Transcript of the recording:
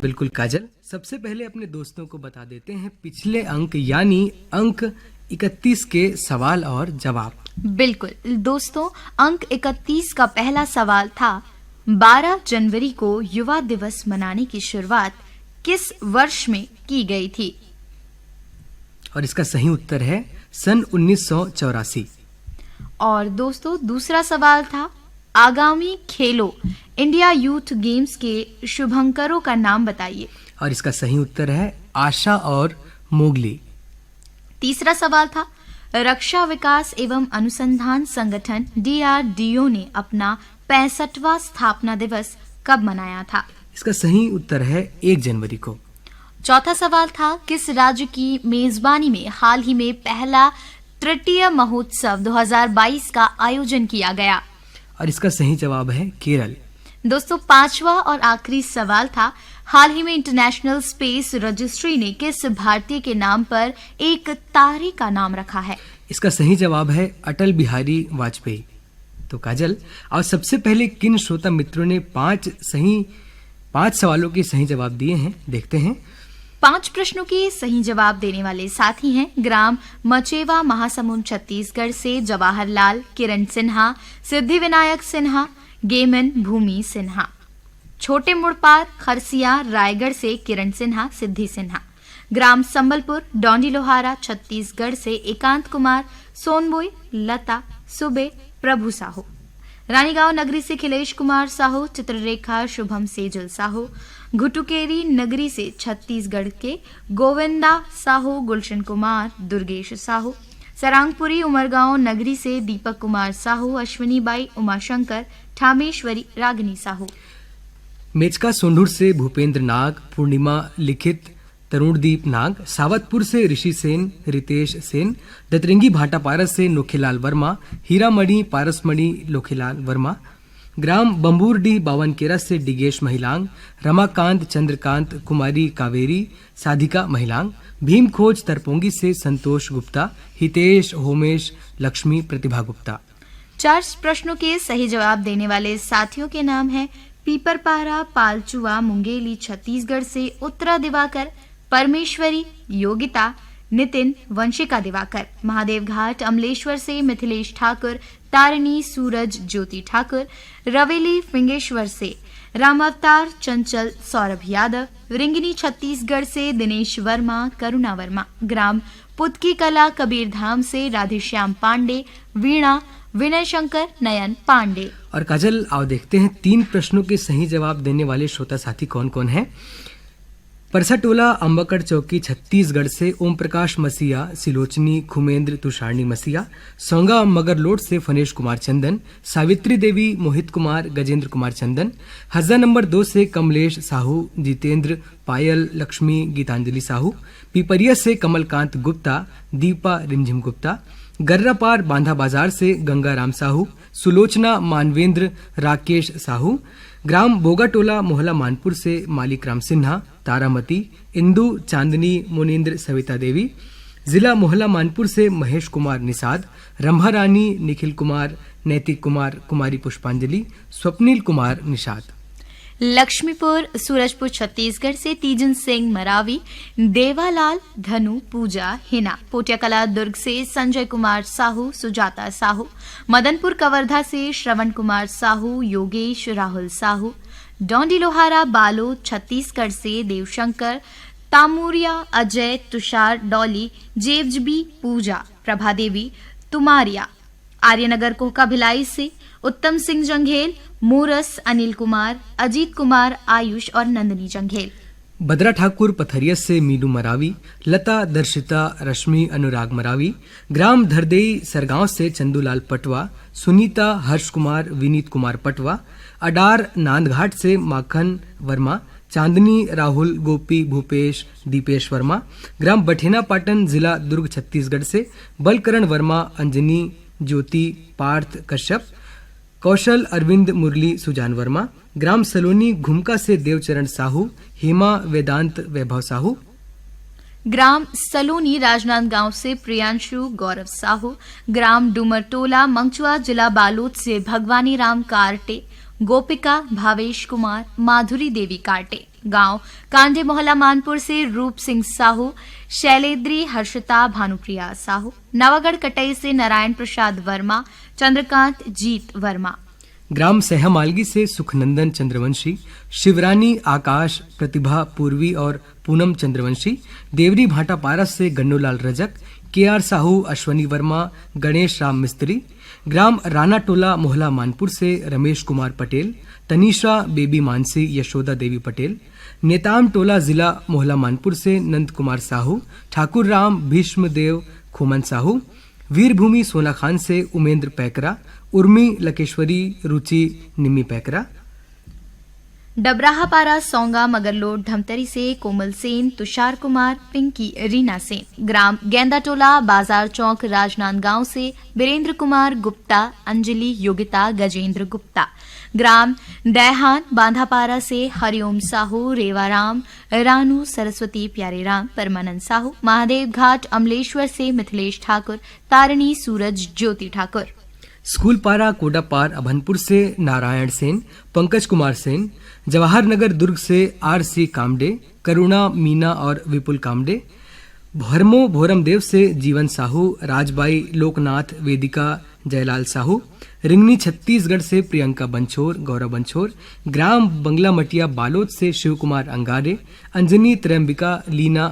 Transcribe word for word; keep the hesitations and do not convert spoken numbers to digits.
बिल्कुल काजल, सबसे पहले अपने दोस्तों को बता देते हैं पिछले अंक यानी अंक इकतीस के सवाल और जवाब। बिल्कुल दोस्तों, अंक इकतीस का पहला सवाल था, बारह जनवरी को युवा दिवस मनाने की शुरुआत किस वर्ष में की गई थी? और इसका सही उत्तर है सन उन्नीस सौ चौरासी। और दोस्तों, दूसरा सवाल था, आगामी खेलो इंडिया यूथ गेम्स के शुभंकरों का नाम बताइए। और इसका सही उत्तर है आशा और मोगली। तीसरा सवाल था, रक्षा विकास एवं अनुसंधान संगठन डीआरडीओ ने अपना पैंसठवां स्थापना दिवस कब मनाया था? इसका सही उत्तर है एक जनवरी को। चौथा सवाल था, किस राज्य की मेजबानी में हाल ही में पहला तृतीय महोत्सव दो हज़ार बाईस का आयोजन किया गया? और इसका सही जवाब है केरल। दोस्तों, पांचवा और आखिरी सवाल था, हाल ही में इंटरनेशनल स्पेस रजिस्ट्री ने किस भारतीय के नाम पर एक तारे का नाम रखा है? इसका सही जवाब है अटल बिहारी वाजपेयी। तो काजल, और सबसे पहले किन श्रोता मित्रों ने पांच सही पांच सवालों के सही जवाब दिए हैं, देखते हैं। पांच प्रश्नों के सही जवाब देने वाले साथी हैं ग्राम मचेवा, महासमुंद, छत्तीसगढ़ से जवाहरलाल, किरण सिन्हा, सिद्धि विनायक सिन्हा, गेमन, भूमि सिन्हा। छोटे मुड़पार, खरसिया, रायगढ़ से किरण सिन्हा, सिद्धि सिन्हा। ग्राम संबलपुर, डौंडी लोहारा, छत्तीसगढ़ से एकांत कुमार, सोनबोई, लता, सुबे, प्रभु साहू। रानीगांव नगरी से खिलेश कुमार साहू, चित्ररेखा, शुभम, सेजल साहू। घुटुकेरी नगरी से छत्तीसगढ़ के गोविंदा साहू, गुलशन कुमार, दुर्गेश साहू। सरांगपुरी उमरगांव नगरी से दीपक कुमार साहू, अश्विनी बाई, उमाशंकर, ठामेश्वरी, रागिनी साहू। मेचका सोंढूर से भूपेंद्र नाग, पूर्णिमा लिखित, तरुणदीप नाग, सावतपुर से ऋषि सेन, रितेश सेन, दतरिंगी भाटापारा से नोखेलाल वर्मा, हीरामणि पारसमणि लोखेलाल वर्मा, ग्राम बम्बूरडीह बावनकेरा से डिगेश महिलांग, रमाकांत चंद्रकांत, कुमारी कावेरी, साधिका महिलांग, भीमखोज तरपोंगी से संतोष गुप्ता, हितेश, होमेश, लक्ष्मी, प्रतिभा गुप्ता। चार प्रश्नों के सही जवाब देने वाले साथियों के नाम हैं पीपरपारा, पालचुआ, मुंगेली, छत्तीसगढ़ से उत्तरा दिवाकर, परमेश्वरी, योगिता, नितिन, वंशिका दिवाकर। महादेव घाट अमलेश्वर से मिथिलेश ठाकुर, तारिणी, सूरज, ज्योति ठाकुर। रवेली फिंगेश्वर से राम अवतार, चंचल, सौरभ यादव। रिंगनी छत्तीसगढ़ से दिनेश वर्मा, करुणा वर्मा। ग्राम पुतकी कला कबीर धाम से राधेश्याम पांडे, वीणा, विनय शंकर, नयन पांडे। और काजल, आओ देखते हैं तीन प्रश्नों के सही जवाब देने वाले श्रोता साथी कौन कौन हैं। परसाटोला अम्बकड़ चौकी छत्तीसगढ़ से ओम प्रकाश मसीहा, सिलोचनी, खुमेंद्र, तुषारणी मसीहा। सौंगा मगरलोड से फनेश कुमार चंदन, सावित्री देवी, मोहित कुमार, गजेंद्र कुमार चंदन। हज्जा नंबर दो से कमलेश साहू, जितेंद्र, पायल, लक्ष्मी, गीतांजलि साहू। पिपरिया से कमलकांत गुप्ता, दीपा रिमझिम गुप्ता। गर्रापार बांधा बाजार से गंगाराम साहू, सुलोचना, मानवेंद्र, राकेश साहू। ग्राम बोगाटोला मोहला मानपुर से मालिक राम सिन्हा, तारामती, इंदु, चांदनी, मुनींद्र, सविता देवी। जिला मोहला मानपुर से महेश कुमार निषाद, रंभा रानी, निखिल कुमार, नैतिक कुमार, कुमारी पुष्पांजलि, स्वप्निल कुमार निषाद। लक्ष्मीपुर सूरजपुर छत्तीसगढ़ से तीजन सिंह मरावी, देवालाल, धनु, पूजा, हिना। पोटियाकला दुर्ग से संजय कुमार साहू, सुजाता साहू। मदनपुर कवर्धा से श्रवण कुमार साहू, योगेश, राहुल साहू। डौंडी लोहारा बालोद छत्तीसगढ़ से देवशंकर, तामुरिया, अजय, तुषार, डॉली, जेवजबी, पूजा, प्रभा देवी, तुमारिया। आर्यनगर कोहका भिलाई से उत्तम सिंह जंघेल, मोरस, अनिल कुमार, अजीत कुमार, आयुष और नंदिनी जंघेल। बदरा ठाकुर पथरिया से मीनू मरावी, लता, दर्शिता, रश्मि, अनुराग मरावी। ग्राम धरदेई सरगांव से चंदूलाल पटवा, सुनीता, हर्ष कुमार, विनीत कुमार पटवा। अडार नांदघाट से माखन वर्मा, चांदनी, राहुल, गोपी, भूपेश, दीपेश वर्मा। ग्राम बठेना पाटन, जिला दुर्ग, छत्तीसगढ़ से बलकरण वर्मा, अंजनी, ज्योति, पार्थ कश्यप। कौशल, अरविंद, मुरली, सुजान वर्मा। ग्राम सलोनी घुमका से देवचरण साहू, हेमा, वेदांत, वैभव साहू। ग्राम सलोनी राजनांदगांव से प्रियांशु, गौरव साहू। ग्राम डूमरटोला मंगचुआ, जिला बालोद से भगवानी राम कार्टे, गोपिका, भावेश कुमार, माधुरी देवी कार्टे। गांव कांडे मोहला मानपुर से रूप सिंह साहू, शैलेंद्री हर्षिता भानुप्रिया साहू, नवागढ़ कटई से नारायण प्रसाद वर्मा, चंद्रकांत जीत वर्मा। ग्राम सैहामालगी से सुखनंदन चंद्रवंशी, शिवरानी, आकाश, प्रतिभा, पूर्वी और पूनम चंद्रवंशी, देवरी भाटापारा से गन्नूलाल रजक, के आर साहू, अश्वनी वर्मा, गणेश राम मिस्त्री। ग्राम रानाटोला मोहला मानपुर से रमेश कुमार पटेल, तनीषा, बेबी मानसी, यशोदा देवी पटेल। नेताम टोला जिला मोहला मानपुर से नंद कुमार साहू, ठाकुर राम, भीष्म देव, खुमन साहू। वीरभूमि सोनाखान से उमेंद्र पैकरा, उर्मी लकेश्वरी, रुचि निम्मी पैकरा। डबराहापारा सौंगा मगरलोड धमतरी से कोमल सेन, तुषार कुमार, पिंकी, रीना सेन। ग्राम गेंदाटोला बाजार चौक राजनांदगांव से बीरेंद्र कुमार गुप्ता, अंजलि, योगिता, गजेंद्र गुप्ता। ग्राम दैहान बांधापारा से हरिओम साहू, रेवाराम, रानू, सरस्वती, प्यारेराम, परमानंद साहू। महादेव घाट अमलेश्वर से मिथिलेश ठाकुर, तारिणी, सूरज, ज्योति ठाकुर। स्कूलपारा कोडापार अभनपुर से नारायण सेन, पंकज कुमार सेन। जवाहर नगर दुर्ग से आर सी कामडे, करुणा, मीना और विपुल कामडे। भरमो भोरमदेव से जीवन साहू, राजबाई, लोकनाथ, वेदिका, जयलाल साहू। रिंगनी छत्तीसगढ़ से प्रियंका बंछोर, गौरव बंछोर। ग्राम बंगला मटिया बालोद से शिव कुमार अंगारे, अंजनी, त्रयंबिका, लीना,